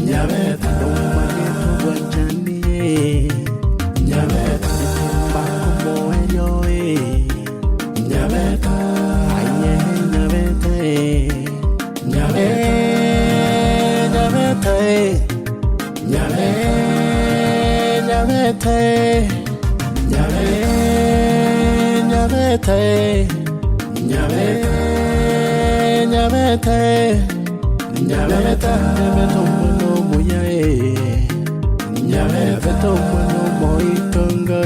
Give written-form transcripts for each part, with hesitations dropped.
Nyabeta Nomanyete obwanchani Nyabeta Mbakomoerio Nyabeta Aye Nyabeta Nyabeta Nyabeta Nyabeta Nyabeta Nyabeta Nyabeta Nyabeta Nyabeta omwana omuya Nyabeta omwana omoitongo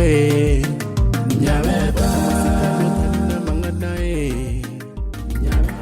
Nyabeta amasikani otari namang'ana Nyabeta.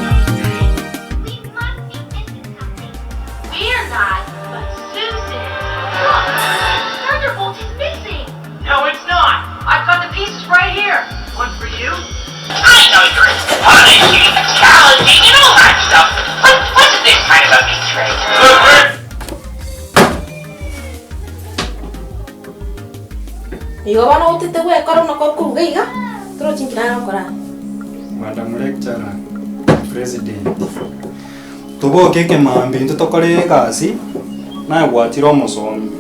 We must be missing something. We're not, but Susan. Look, Thunderbolt is missing. No, it's not. I've got the pieces right here. One for you. I know you're punishing, challenging, and all that stuff, but wasn't this kind of a betrayal? Igo bono otete gwekora buna kokoruga iga, torochi nki nare gokora aa. Madam Lecturer, President, toboke ekemambia intwe tokore egasi, naye gwachire omosomi.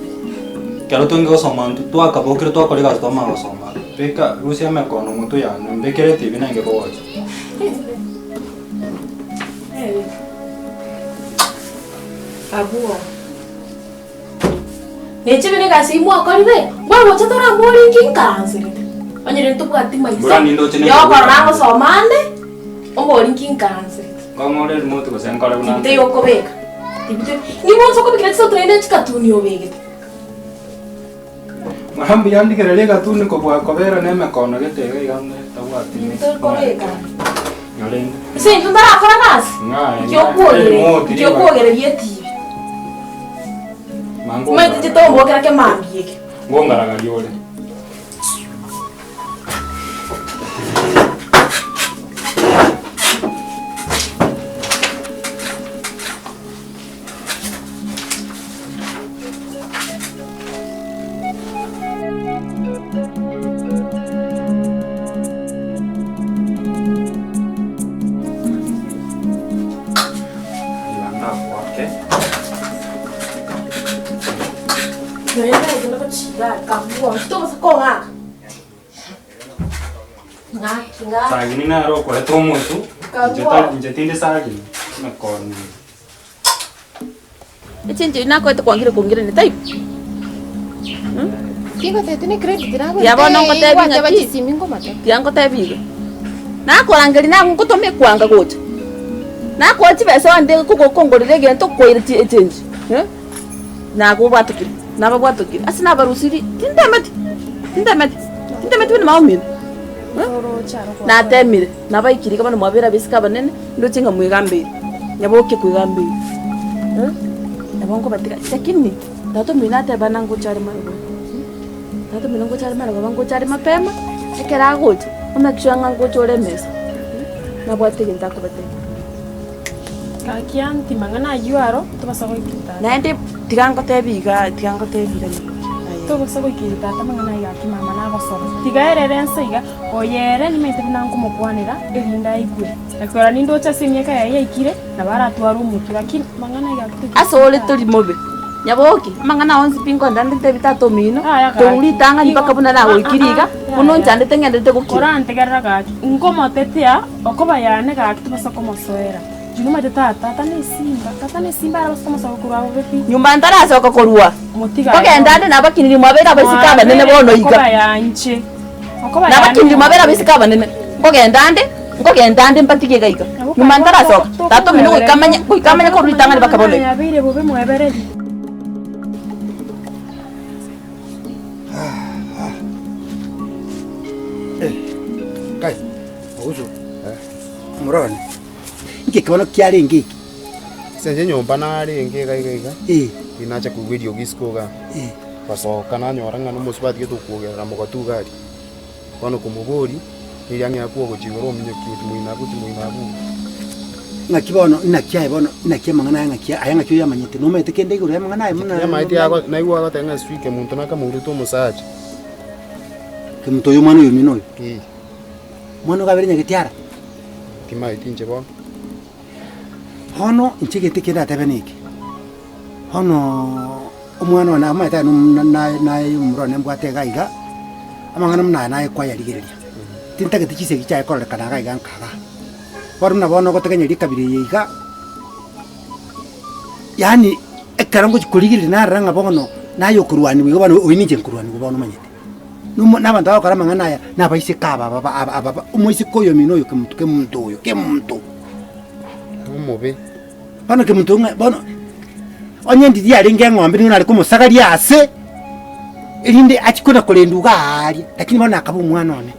Ekero twenge gosoma intwe twakabokire twakora egasi twamanya gosoma, beka rusia emekono motwe yane mbekere etibi nenge kogocha. Abwo nechibe negasi eyio mwakorire, mwagocha toramore inki nkaranserete, onye rende tobwati maiso Mbura nindoche ne yokorora ngosoma ande, ombori inki nkaranserete. Nkong'ore erimoto gose nkore buna Tibitaiyo okobeka, tibitaiyo, nigo onsi okobekera chisauti naende chikatuni obegete. Mara mbuya ndigererie egatuni kobua kobera na emekono gete iga iga onde tabwati ne Tintokobeka. Orende. Ase intwe ntarakora gasi, Ng'aye, inki okwogereria, erimoto inki riba. okwogereria etibi. Mango Omanyete inche tombokera kemambia eke. Ngongaragaria ore. Nonya naye nagochiga akabua tobasa kong'aka ng'aki ng'aki. Sagini nere okoreta omotu, inche Kabua. inche tindi sagini, emekoni. Echenche eyio nakoete kwangire kongirania taibo? Tingotebeti ne credit nagorete Tiga bono ngotebi gwateba ng'aki? chisimi ngomate. Tiga ngotebi iga, nakorangeria nago ngotoma ekwanga gocha, nakoa chibesa onde kogo kongorera egento kwaire chi echenche eh, nagobwatokire, nababwatokire, ase nabarusirie tindemeti, tindemeti, tindemeti buna mama omino eh, natemire, nabaikire iga bono mwabera abisike abanene, ndoche ng'a mwegambeire, nyaboke kwegambeire eh, nabo nkobatiga lakini tata omino nateba nangocha are magega. Tata omino ngocha are marogoba ngocha are mapema, ekero agocha, o make sure ng'a ngocha ore emesa, nabwate egento akobatebia. Gaki aunty mang'ana ayio aro tobasa goikera tata. Naende tiga ngotebi iga, tiga ngotebi iga aye. Tobasa goikera tata mang'ana ayio gaki mama nagosaba. Tiga erere ense iga, oyo ere nimanyete buna nkomokwanera erinde aigwe. Ekero nindoche ase emiaka yaye yaikire, nabo aratware omotwe, lakini mang'ana ayio gaki tochia Ase ore tori mobe. Nyaboke, amang'ana onsi pi nkonda ntebi tata omino, Yaya gaki. korwa ritang'ani mpaka buna nagoikire iga, buna onchandete ng'enderete gokira. Korantegerera gaki, nkomotetea okoba yane gaki tobasa komosoera. Inche nomanyete tata, tata nesimba, tata nesimba arabase komosoka korwa bobe pi. Nyuma ntarasoka korwa, Motiga aye nkogenda bono. ande nabakiniri mwabere abaiseke abanene bono iga. Okoba yanche, okoba yane Nabakiniri mwabere abaiseke abanene, nkogenda ande, nkogenda ande mbatige iga iga. Nyuma ntarasoka, tata omino goika amanye, goika amanye korwa ritang'ani mpaka bono iga. Yabeire bobe mwebereri. Kai, ouso, omorore, inki eke bono kiarenge eke? Ase inche nyomba narenge iga iga iga, Eh. nacha koigwa eriogi isiko igaa, Eh. ngasoka nanyora ng'a nomosubati gete okwogerera mogotu iga aria. Bono komoboria, riria ang'ea kwogochia igoro ominyokia oti moino abwo oti moino abwo. Ng'aki bono, naki aye bono, naki amang'ana aya ng'aki aya ng'aki oyamanyete? Nomanyete kende igoro y'amang'ana aya buna Yamaete ago naigwa agoteba ng'a sijui kemunto nakamourete omosacha. Kemunto oyo omwana oyomino oyo? Eh. Omwana oyo kabere nyagetiara? Timaeti inche bono. Bono inche egento eke ndatebe neke, bono omwana one amaete aye naye naye omomura one mbwate iga iga, amang'ana buna aya naye kwayarigereria, tintageti chisegi chiaye kororekana iga iga nka igaa. Bono buna bono ogotegenya rikabira eye iga, yaani ekero ngochi korigereria narora ng'a bono naye okorwaniwa igo bono oyio ninche nkorwaniwa bono omanyete. Nomo nabanto bagokora amang'ana aya, nabaiseke aba aba aba aba aba, omoiseke oyo omino oyo kemonto kemonto oyo kemonto. Omobe. Bono kemonto ng'a bono, onye ndiria arenge eng'ombe nigo nare komosagaria ase, erinde achie kona korendwa iga aaria, lakini bono akaba omwana one.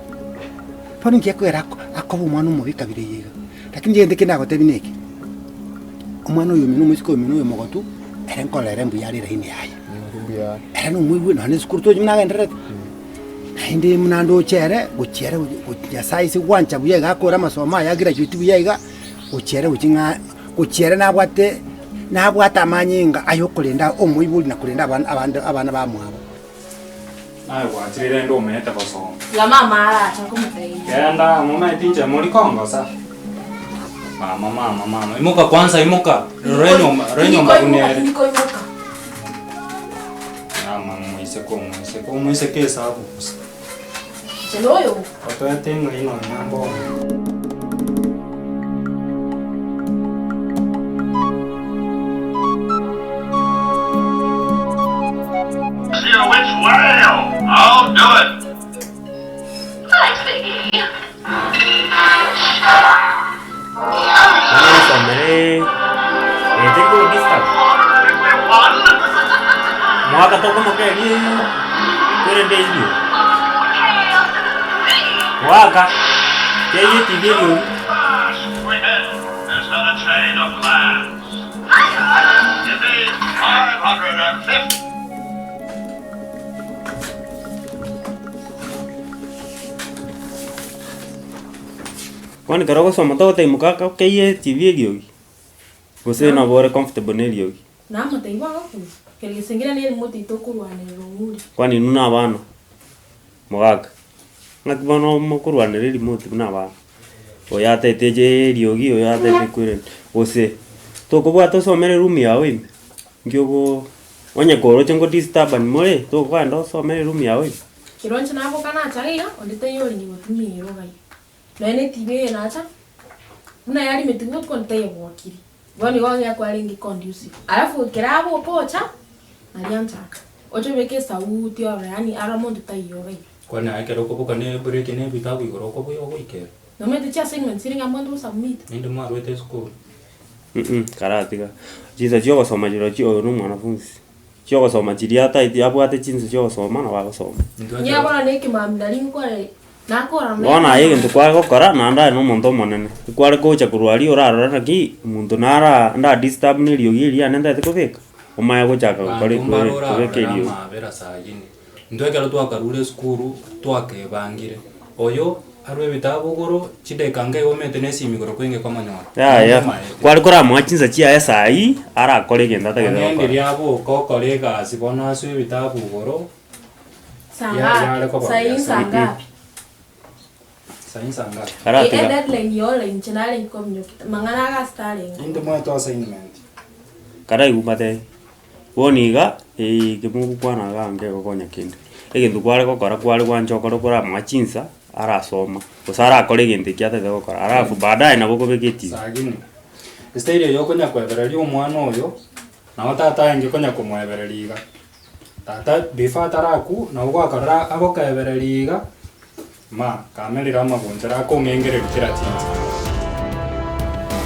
Bono inki gekogera ako akoba omwana omobe ekabira eye iga. Lakini inche egento ekio ndagotebie neke, omwana oyo omino omoiseke oyo omino oyo omogotu, ere nkorora ere mbuya are elaini yaye. Mbuya. Ere nomoigwe nonya na esukuru tochi buna agendererete, naende buna ndoche ere, gochia ere gochi Nyasaye ase gwancha buya iga akore amasomo aye agraduate buya iga, gochia ere gochia ng'a gochia ere nabwate nabwate amanyinga ayokorenda omoibori na korenda abana abande abana bamwabo. Naye gwachire rende omanyete gosoma. Tiga mama arache akomotebia. Genda momaete inche mori kongosa. Mama mama mama imoka kwanza imoka rora enyomba rora enyomba buna ere. Tindikoimoka. Mama moiseke omoiseke omoiseke esabu bosa. Inche noyo. Otoete ng'ai nonya mbono. See which whale? I'll do it. Thanks, Biggie. Bono nsomere eye teri ko disturb. Mwaka tokomokeria kwerende erio. Mwaka, keiyo etibi eriogi. Bono ekero ogosoma togotebia mokaka okeiye etibi eriogi, gose nabo ore comfortable na eriogi. Namotebia agokwa, kera gesengera nerimo titokorwanerera ong'ure. Kwani inwe na abana, mogaka, ng'aki bono mokorwanera erimote buna abana? Oyo ataete eche eriogi, oyo ataete kwerenda, gose tokobwata osomere eroom yago ime, nki ogo onye koroche ngodisturbani more, tokogenda osomere eroom yago ime. Kero inche naboka nacha iga, onde taiyo orenge gotumia ero iga. Nonya ne etibi eye nacha, buna yarimeti botuko onde taiyo bwokire. Bono igo onye kwarenge conducive. Alafu ekero aboka ocha, naria nchaka, oche obeke esauti ororo yaani aro monto taiyo iga iga. Kwani aye ekero okoboka ne ebreak ne ebitabu igoro okobuya ogoikera. Nomanyete chi assignments chire ng'a mbwanto gosubmit. Ninde mwarwete esukuru? Karatiga chinsa chia ogosoma chirochio oyo na omwanafunzi. Chiogosoma chiria ataeti abwate chinsa chiogosoma nabo agosoma. Onye bono na ekemambia nari nkore nakora Bono aye egento kware gokora naende aye na omonto omonene, ekware gocha korwa aria orarore naki omonto nara nda disturb na eriogi eria riane ntagete kobeka, omanye gochaka gokora Abanto mbare kobeka orarorere eriogi. amabera saa yine. Intwe ekero twakarure esukuru, twakebangire, oyo arwe ebitabu igoro, chidakika nka igo omanyete na esimi igoro kwenge komonyora. Yaya, Omaete. kware koramoa chinsa chiaye saii, arakore egento atagete Onye gokora. ndiria aboka okora egasi bono aswe ebitabu igoro, Saa ya- yare ngapi? koba Saa buya hii sana. saa ngapi? Saa hii saa ngapi? Aratiga. E deadline yore inche narenge kominyokia mang'ana agase tarenge. Inde mwete assignment. Karaigwe mbatebie, bono iga, eke mogokwana iga nkegokonya kende. Egento kware gokora kware gwancha okore koramoa chinsa, arasoma, gose arakore egento ekio atagete gokora, alafu baadaye nabo okobeka etibi. Sagini, estaili eye okonya koebereria omwana oyo, nabo tata aenge konya komoebereria iga. Tata before atarakwa, nabo gwakorora agokoebereria iga, ma kamerire amagunchara akong'engereria kera chinsa.